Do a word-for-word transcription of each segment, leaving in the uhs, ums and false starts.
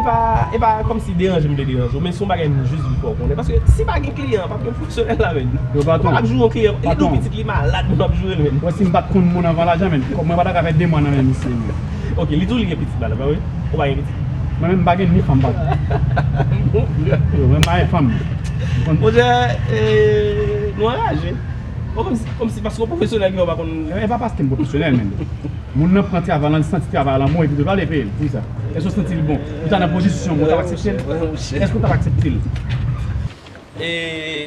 Pa, e pa kòmsi deranje m te deranje w, men se yon bagay m jis vle fè w konnen. Paske si pa gen kliyan, p ap gen pwofesyonèl la, menn. Yo, patwon. Ou p ap joure yon kliyan, li tou pitit, li malad, men w ap joure l, menn. Wè, si m pa t konn moun anvan lajan, menn, kòm mwen pa ta ka fè de mwa nan men misye, menn. Ok, li tou li gen pitit la, pa vre? Ou pa gen pitit? Mwen menm, m pa gen ni fanm, pa. Yo, mwen pa gen fanm. Monchè, eh, nou anraje. Bon, kòmsi, kòmsi paske w pwofesyonèl ki fè w pa konn. E pa paske m pwofesyonèl, menn. Moun nan pran travay lan, li santi travay lan bon, epi tou pale peye l. Poukisa? Èske w santi l bon? Ou ta nan pozisyon, ou t ap aksepte l? Èske w t ap aksepte l? E,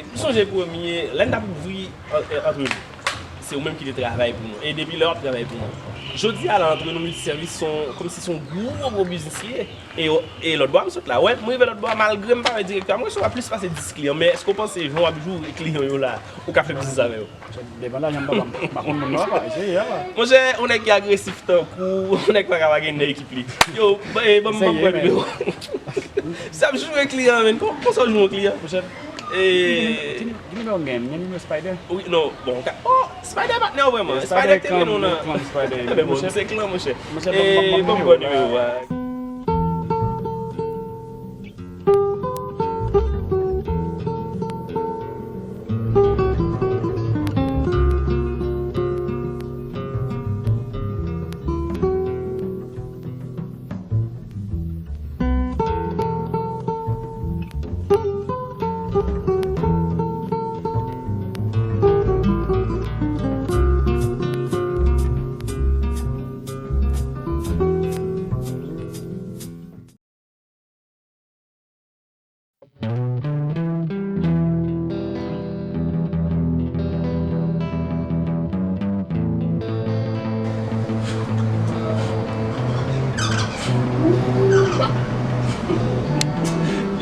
m sonje premye, lè n t ap ouvri an-, e, antrepriz, se ou menm ki te travay pou nou. E depi lè w ap travay pou nou. Jodi a la, Antrenou Miltisèvis se yon, kòmsi se yon gwo, gwo biznis li ye. E, e lòt bò a m sot la. Wè, m rive lòt bò a, malgre m pa wè direktè a, m resevwa plis pase dis kliyan. Men èske w panse jan w ap joure kliyan yo la, ou ka fè biznis avè yo? Depann lajan m papa m. M pa konn moun nan papa, eseye a. Monchè, yon nèg ki agresif tankou w, yon nèg pa ka pa gen nan ekip li. Yo, ba, e, ban m, ban m pran nimewo. Sa ap joure kliyan, menn. Kon-, konsa w joure yon kliyan? Monchè, e, ki nimewo m gen? M gen nimewo Spider? Wi, non, bon, ka, oh, Spider patnè w vrèman. Spider k tene nou nan. Enben bon, se klan, monchè. E, ban m pran nimewo a.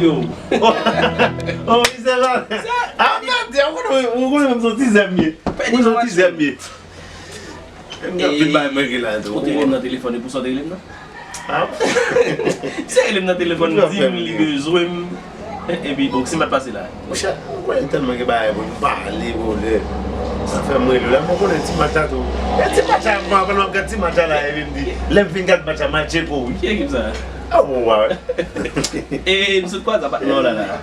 Yo. Oh, misye la. A, gade, ou konnen, ou konnen m se yon ti zèm ye. M se yon ti zèm ye. M gen anpil bagay mwen regle la tou. Ou te rele m nan telefòn, e pou sa w te rele m nan? Ah. Se rele m nan telefòn, di m li bezwen m. Epi, bon, si m pa t pase la. Monchè, ou konnen tèlman gen bagay pou n pale, brother. Sa fè m rele w la, mwen konnen ti match la tou. E ti match la, mwen, pandan m ap gad ti match la la, epi m di, lè m fin gad match la, m al tcheke w, wi. Ki ekip sa? Ah, bon, wè. E, m sot kwaze ak patnè w la, la.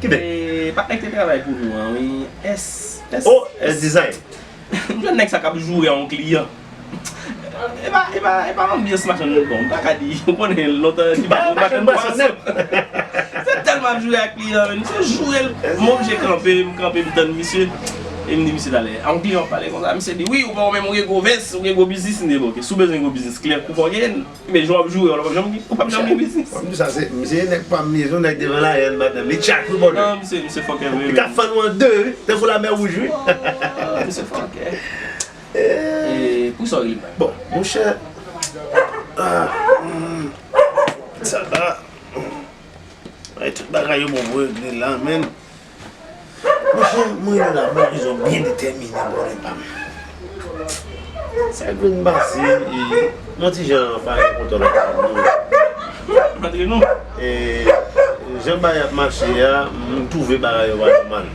Ki nèg? E, patnè ki te travay pou nou an, wi. S, S. Oh, S Design. M jwenn nèg sa k ap joure a yon kliyan. E pa, e pa, e pa anbyans machann nan, bon, m pa ka di, ou konnen, lontan, li pa, machann pwason. Se tèlman ap joure ak kliyan, men misye joure l, m oblije kanpe, m kanpe, m tann misye, e m di misye talè, a yon kliyan w ap pale konsa, misye di, wi, ou pa ou menm, ou gen gwo vès, ou gen gwo biznis, m di, bon, ok, si w bezwen gwo biznis, kliyan kou fò w genyen l. Men jan w ap joure, w p ap janm, ou p ap janm gen biznis. M di sa, se, misye nèg pa m, misye nèg devan la, yè, madanm, li tchak wi, bòdè. Non, misye, misye fòkè vre. Li ka fann ou an de, wi, tankou lamè wouj, wi. Ah, misye fòkè. E, pou sa w rele m? Bon, monchè, ah, hmm, sa la, ay, tout bagay yo bon pou regle la, men. Monchè, mwen la, mwen bezwen byen detèmine, bòdè pa m. Sa k vin pase, e, mwen ti jan pa gen kontwòl antre nou. Antre nou? E, jan bagay ap mache a, m twouve bagay yo pa nòmal.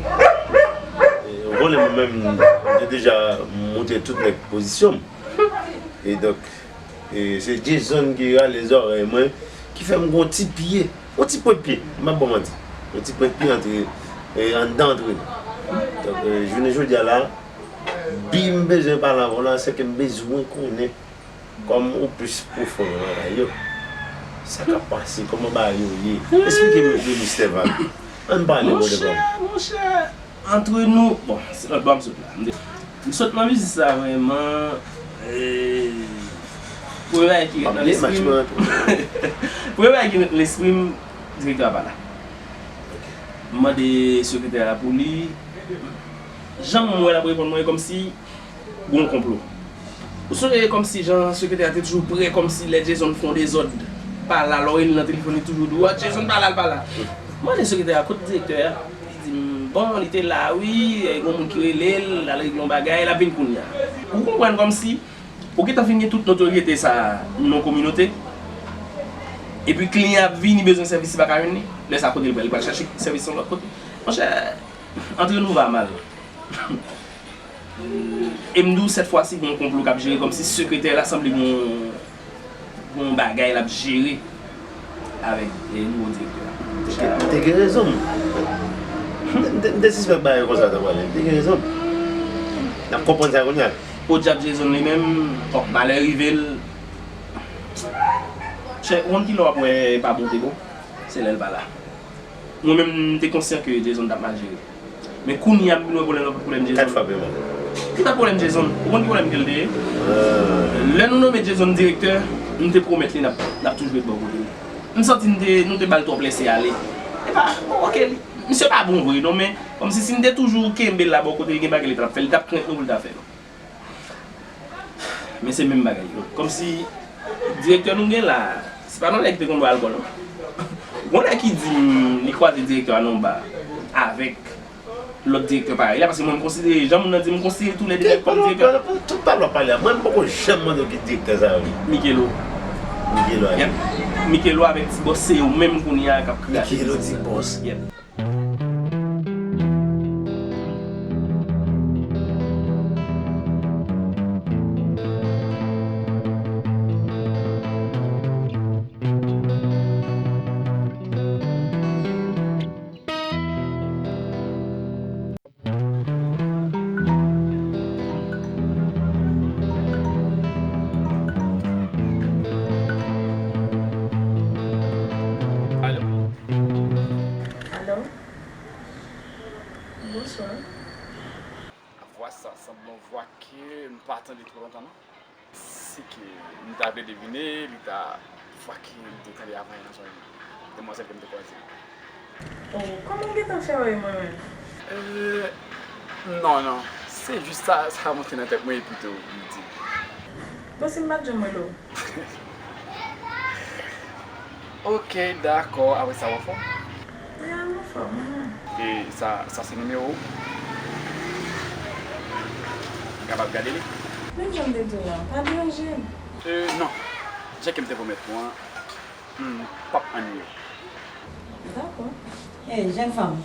E, ou konnen mwen menm, m te deja montre tout nèg pozisyon m. E donk, E se Jason ki rale zòrèy mwen, ki fè m gon ti pye, yon ti pwent pye, m p ap ba w manti. Yon ti pwent pye antre, e, anndan antre nou. Donk, e, jounen jodi a la, bi m bezwen pale avè w la, se ke m bezwen konnen, kòm ou plis pwofon nan bagay yo, sa k ap pase, kòman bagay yo ye. Esplike m yon pe, mistè Val. Ann pale, bòdè pa m. Monchè, monchè. Antre nou, bon, se lòt bò m sot la. M te, m sot nan biznis la vrèman, e, premye bagay ki ret nan lespri m, premye bagay ki ret nan lespri m, direktè a pa la. M mande sekretè a pou li, jan m wè l ap reponn mwen, e kòmsi gon konplo. Ou sonje kòmsi jan sekretè a te toujou prè, kòmsi lè Jason fè yon dezòd, pa la, lè w rele l nan telefòn, li toujou di w, "Ah, Jason pa la, l pa la." M mande sekretè a, "Kote direktè a?" Li di m, "Bon, li te la, wi, e, gon moun ki rele l, l al regle yon bagay, l ap vin kounye a." Ou konprann kòmsi ou gentan fin gen tout notoryete sa a nan yon kominote, epi kliyan ap vini bezwen sèvis, li pa ka jwenn li, lè sa a kote l pral? Li pral chache sèvis yon lòt kote. Monchè, antre nou va mal. E m di w, sèt fwa si gon konplo k ap jere, kòmsi sekretè la sanble gon, gon bagay l ap jere. Avèk e, nouvo direktè a. Ou te gen rezon. M te- m te- m te sispèk bagay konsa ta pale. M te gen rezon. N ap konprann sa kounye a. Podyab Jason li menm, bon, malè rive l. Chè, ou konn kilè w ap wè pa bon te bon? Se lè l pa la. Mwen menm, m te konsyan ke Jason t ap mal jere. Men kounye a m vin wè pwoblèm nan pa t pwoblèm Jason. Li pa t pwoblèm Jason. Ou konn ki pwoblèm ke l te ye? Lè nou nonmen Jason direktè, m te pwomèt li n ap n ap toujou ret bò kote li. M santi n te, nou te ba l twòp lèse ale. E pa, bon, oke, li, misye pa bon vre non, men kòmsi si n te toujou kenbe l la bò kote li, gen bagay li t ap fè, li t ap k rent nou pou l ta fè nou. Men se menm bagay yo. Kòmsi direktè nou gen la, se pa nan nèg ki te konn bwè alkòl non. Gon nèg ki di m li kwaze direktè a nan yon ba avèk lòt direktè parèy la, paske mwen m konsidere, jan moun nan di m, m konsidere toulède nèg kòm direktè. Tout pale w ap pale a, mwen m poko janm mande w ki direktè sa yo ye. Mikelo. Mikelo a ye. Mikelo avèk Ti Bòs se yo menm kounye a k ap krache. Mikelo, Ti Bòs. Alo. Bonswa. Vwa sa sanble yon vwa ke m pa tande twò lontan non. Si ke m ta vle devine, li ta vwa ke m te tande avan yè nan zòn demwazèl ke m te kwaze. Oh, kòman w gentan fè wè mwen menm? Euh, non, non. Se jis sa, sa monte nan tèt mwen epi tou, m di. Bon, si m pa t janm wè w. Ok, dakò. Apre sa, w anfòm? Wi, m anfòm, mwen. E sa, sa se nimewo w? M kapab gade li? Menm jan m te di w la, pa deranje m. Euh, non. Jan ke m te pwomèt ou an, m p ap anniye w. Dakò. Hey, jèn fanm.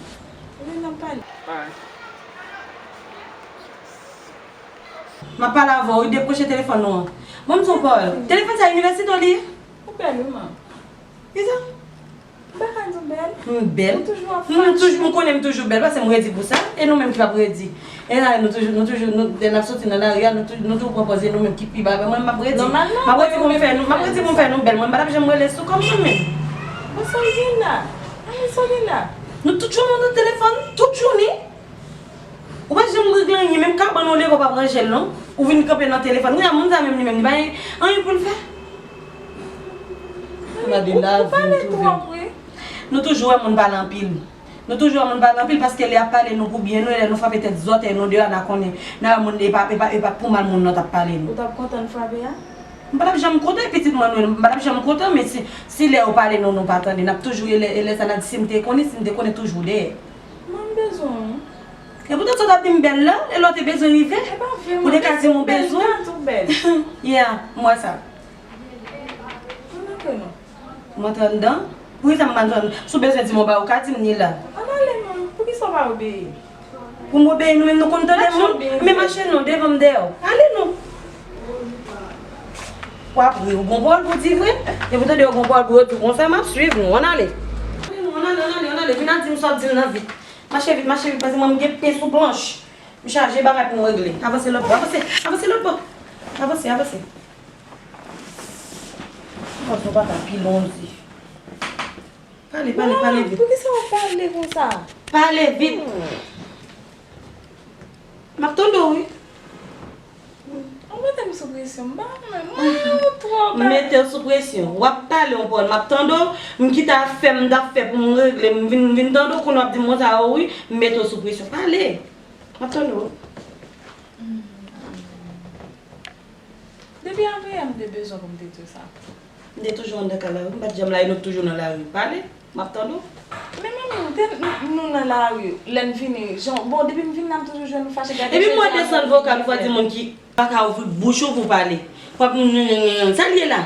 Wi, n ap pale. Alright. M ap pale avè w, wi, dekwoche telefòn ou an. Ban m di w yon pawòl. Telefòn sa inivèsite w li ye? Ou bèl wi, man. Kisa? M pa ka di w bèl. M bèl. Ou toujou ap M toujou, m fache. Konnen m toujou bèl, paske m redi pou sa. E nou menm ki p ap redi. E la, nou toujou, nou toujou, nou, lè n ap soti nan lari a, nou tou- nou toujou pran pòz e nou menm ki pi ba. Mwen, m ap redi. M ap redi pou m fè nou, m ap redi pou m fè nou bèl. Mwen, m pa t ap janm rele sou kòm mwen menm. Bon, sa w gen la? Ann, sa w gen la? Nou tout jounen nan telefòn, tout jounen. Ou pa janm regle anyen, menm kabann ou leve w p ap ranje l non. Ou vin kanpe nan telefòn. Kounye a moun sa menm li menm li pa gen anyen pou l fè. Gade lavi nou twouve. Nou toujou wè moun pale anpil. Nou toujou wè moun pale anpil paske lè y ap pale nou pou byen nou, e lè nou frape tèt zòtèy nou deyò n a konnen. N a wè moun e pa, e pa, e pa pou mal moun nan t ap pale nou. Ou t ap kontan n frape a? M pa t ap janm kontan pitit mwen nou, m pa t ap janm kontan, men si, si lè yo pale nou, nou pa tande, n ap toujou e lè, e lè sa n a di si m te konnen, si m te konnen toujou dèyè. Mwen m bezwen w wi. E poutan sa w t ap di m bèl la, e lè w te bezwen rive, ou te ka di m ou bezwen. Ou bèl, ou bèl. Yeah, m wè sa. Ann antre non. M antre anndan? Poukisa m pa antre anndan? Si w bezwen di m yon bagay, ou ka di m li la. Ann ale non, poukisa w pa obeyi? Pou m obeyi nou menm nou konn tande moun. Men mache non, devan m dèyè w. Ale non. W ap ri, ou gon pawòl pou di vre? Depi w tande yo gon pawòl pou yo di w konsa, m ap swiv nou. Ann ale. Ann ale, ann ale, ann ale, ann ale. Vin al di m sa w ap di m nan vit. Mache vit, mache vit, paske mwen m gen pye sou planch. M chaje bagay pou m regle. Avanse lòt bò, avanse, avanse lòt bò. Avanse, avanse. Avanse, ou pa ka pi lon di. Pale, pale, pale vit. Poukisa w ap pale konsa? Pale vit. M ap tande w wi. Ou mete m sou presyon, m pa renmen, mwen ou twò ba. M mete w sou presyon. W ap pale yon pawòl, m ap tande w, m kite afè m t ap fè pou m regle, m vin, m vin tande w kounye w ap di m konsa, o wi, m mete w sou presyon. Pale. M ap tande w. Depi avan yè m te bezwen pou m te di w sa. M te toujou anndan kay la wi, m pa t janm lage nou toujou nan lari. Pale, m ap tande w. Men manmi, ou te nou nan lari, lè n vini, jan, bon, depi m vin la, m toujou jwenn ou fache gade jezi a. Epi m wè desann vokal ou pa di moun ki pa ka ouvri bouch ou pou pale. W ap, sa l ye la?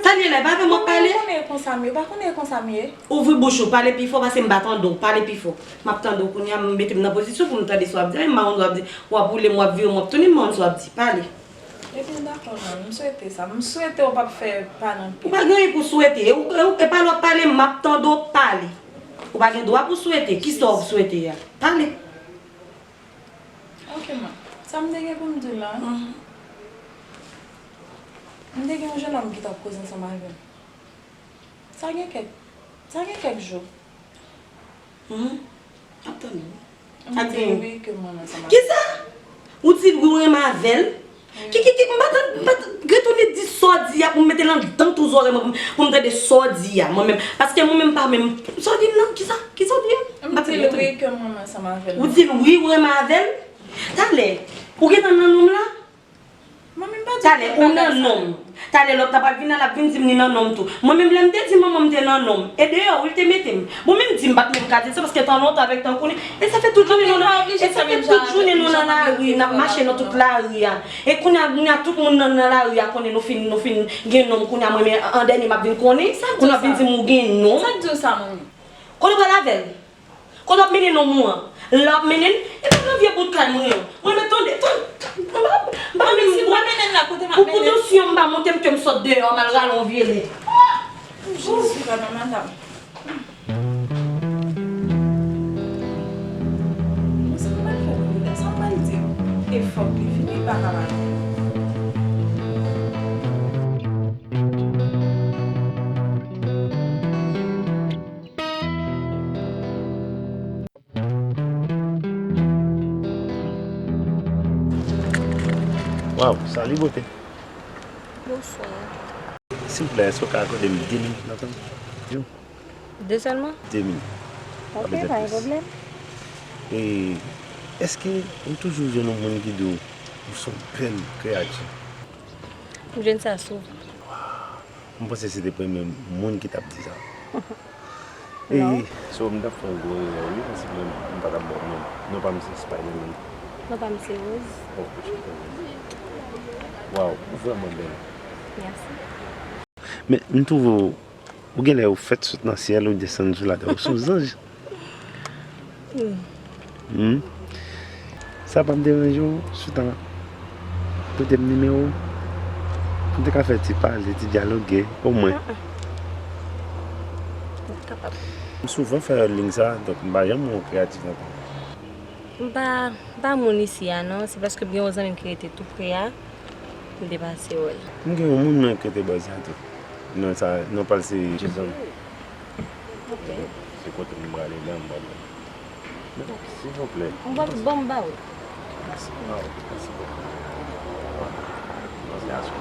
Sa l ye la, e pa avè m w ap pale? Ou pa konnen e konsa m ye, ou pa konnen e konsa m ye. Ouvri bouch ou, pale pi fò, paske m pa tande w, pale pi fò. M ap tande w kounye a, m mete m nan pozisyon pou m tande sa w ap di a, m pa konn sa w ap di. W ap woule m, w ap vire m, w ap tounen, m pa konn sa w ap di. Pale. Ebyen, dakò, man. M swete sa. M swete w p ap fè pa nan pye. Ou pa gen anyen pou swete. E ou, e ou, e pale w ap pale, m ap tande w pale. Ou pa gen dwa pou swete. Kisa w ap swete a? Pale. Ok, man. Sa m te gen pou m di w la. Mhm. M te gen yon jennonm ki t ap koze ansanm avè m. Sa gen kèk, sa gen kèk jou. Mhm. M ap tande w. M di l wi ke m renmen ansanm avè l. Kisa? Ou di l wi ou renmen avè l? Wi. Ki, ki, ki, m pa t, m pa t, retounen di sa w di a pou m mete l anndan tou zòrèy mwen pou m, pou m tande sa w di a, mwen menm. Paske mwen menm m pa menm, sa w di m nan? Kisa? Kisa w di a? M pa t retounen. M di l wi ke m renmen ansanm avè l. Ou di l wi ou renmen avè l? Talè, ou gentan nan nonm la? Talè, ou nan nonm. Talè, lòt la pral vin la, l ap vin di m li nan nonm tou. Mwen menm, lè m te di manman m te nan nonm, e deyò wi l te mete m. Bon, menm di m pa t menm ka di l sa, paske tan lontan avèk tan konnen. E sa fè tout jounen nou nan, e sa fè tout jounen nou nan lari, n ap mache nan tout lari a. E kounye a, kounye a tout moun nan, nan lari a konnen nou fin, nou fin gen nonm. Kounye a mwen menm, an dènye m ap vin konnen. Kounye a w ap vin di m ou gen nonm. Sa k di w sa, manmi? Kote w pral avè l? Kote w ap mennen nonm ou an? La w ap mennen l? E pa nan vye bout kay mwen an. Mwen menm tande, tande, m pa, m pa menm, si m pa mennen l la, kote m ap mennen l? Pou, pou tansyon m pa monte m ke m sot deyò, m al rale yon vye lè. Jezi, pa nan madanm. Bon, sa m pral fè pou li la? Sa m pral di l? E fòk li vini, li pa ka pa vini. Waw, salut beauté. Bonswa. Silvouplè, èske w ka akòde m de minit nan tan m? Yo. De sèlman? De minit. Ok, pa gen pwoblèm. E èske ou toujou jwenn yon moun ki di w, ou se yon bèl kreyati? M jwenn sa souvan. Waw. M panse se te premye moun ki t ap di sa. E, so, m t ap fè yon gwo erè, wi, paske m, m pa t ap ba w non. Non pa m se Spiderman. Non pa m se Rose. Oh, enchanté, Rose. Waw, ou vrèman bèl. Mèsi. Men, m twouve w, ou genlè ou fèt sot nan syèl, ou desann sou latè, ou se yon zanj. Hmm. Sa pa m deranje w, sou tan pote m nimewo w, pou n te ka fè ti pale, ti dyaloge, omwen. Ah, ah. Kapab. M souvan fè liy sa, donk m pa janm wè w kreyatif nan tan. M pa, m pa moun isi a, non. Se paske m gen yon zanmi m ki rete tou pre a. M te pase wè l. M gen yon moun mwen ki rete bò sa tou. Non sa, non pa l se Jason. Ok. Se kote m prale la, m prale. Silvouplè. Bon, bon, m ba ou. Mèsi. Ah, mèsi bokou. Mèsi.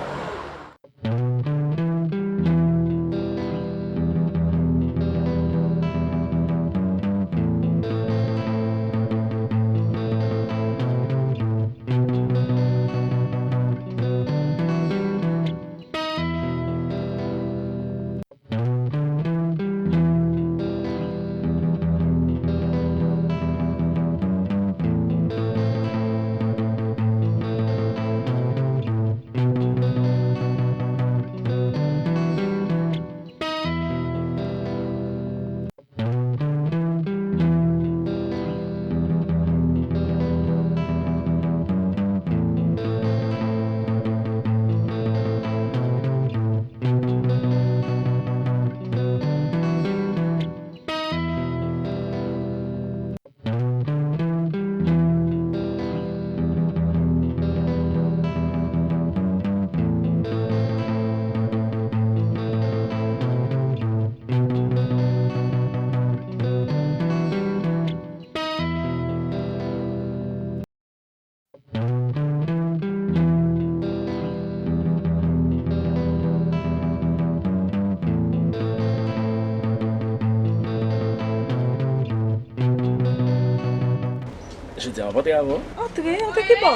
Jodi a, w ap antre avè w? Antre? Antre ki bò?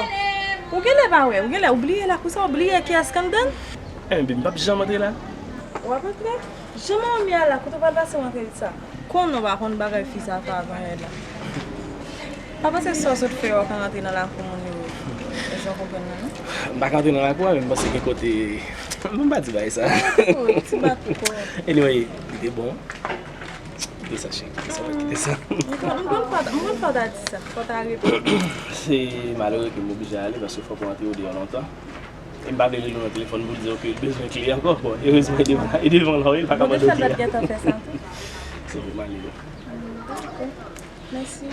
Ou genlè pa wè, ou genlè oubliye la, konsa oubliye kiyès k anndan? Enben, m p ap janm antre la. W ap antre? Jan manmi a la, kote w pral pase w antre sa? Konnen w pa konn bagay fi sa fè avan yè la. Pa panse sa w sot fè yo ka rantre nan lakou moun yo. Èske w konprann nan, non? M pa ka rantre nan lakou a, men m panse gen kote. M pa di bagay sa. Oh, ti bat kò. Anyway, li te bon. Kite sa, cheri. Kite sa, kite sa. M konn, m konn fò, m konn fò ta di sa. Fò ta reponn. Se malere ke m oblije ale, paske fòk ou antre ou deyò lontan. E m pa vle rele w nan telefòn pou l di w ke l bezwen kle ankò. Bon, erezman, e devan, e devan la w ye, l pa ka mande w kle a. Mwen te fè l gentan fè sa tou. Se vre, m ale non. Dakò. Mèsi.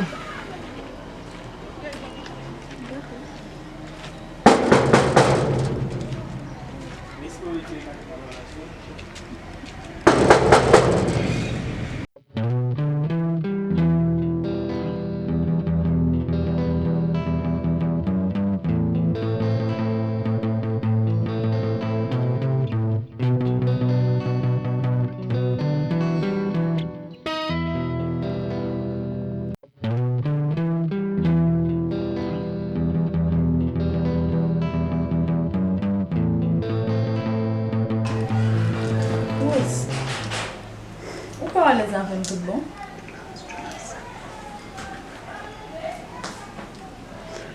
Rose, ou kwè w alèz avè m tout bon?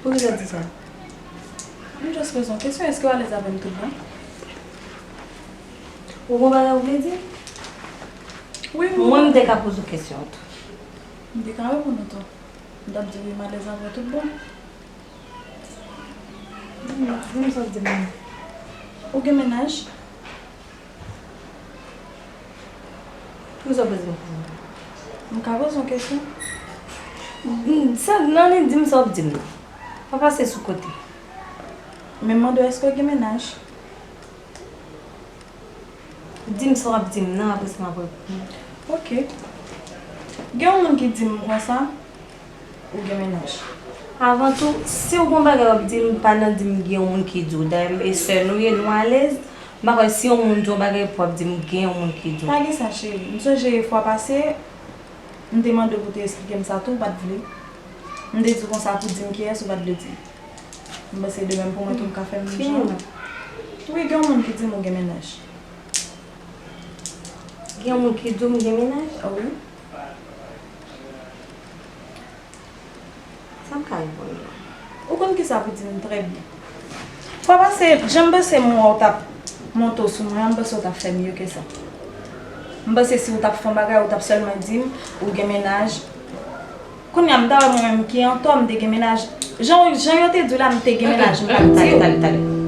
Poukisa w di sa? M just poze yon kesyon, èske w alèz avè m tout bon? Ou gon bagay ou vle di? Wi, wi. Mwen, m te ka poze w kesyon an tou. M te ka reponn ou tou. M t ap di wi, m alèz avè w tout bon. Di m, di m sa w di m nan. Ou gen mennaj? Poukisa w poze m kesyon? M ka poze yon kesyon? Mm, sa, nan li, di m sa w ap di m nan. Pa pase sou kote. Men m mande w, èske w gen mennaj? Di m sa w ap di m nan, apre sa m ap reponn. Ok. Gen yon moun ki di m konsa, ou gen mennaj. Avan tou, si w gon bagay w ap di m, pa nan di m gen yon moun ki di w. Dayè, m e sè nou ye, nou alèz. M pa kwè si yon moun di w yon bagay pou w ap di m gen yon moun ki di w. Pa gen sa, cheri. M sonje fwa pase, m te mande w pou w te eksplike m sa tou, ou pa t vle. M te di w konsa pou w di m kiyès, ou pa t vle di m. M panse de menm pou mwen tou, m ka fè menm jan. Wi, gen yon moun ki di m ou gen mennaj. Gen yon moun ki di w m gen mennaj? Wi. Sa m ka reponn yo? Ou konn kisa pou di m trè byen. Fwa pase, jan m panse m wè w t ap monte w sou mwen an, m panse w t ap fè mye ke sa. M panse si w t ap fè yon bagay, ou t ap sèlman di m ou gen mennaj. Kounye a, m ta wè mwen menm ki antò, m te gen mennaj. Jan, jan yo te di w la, m te gen mennaj, m pa t di w. Tande, tande, tande.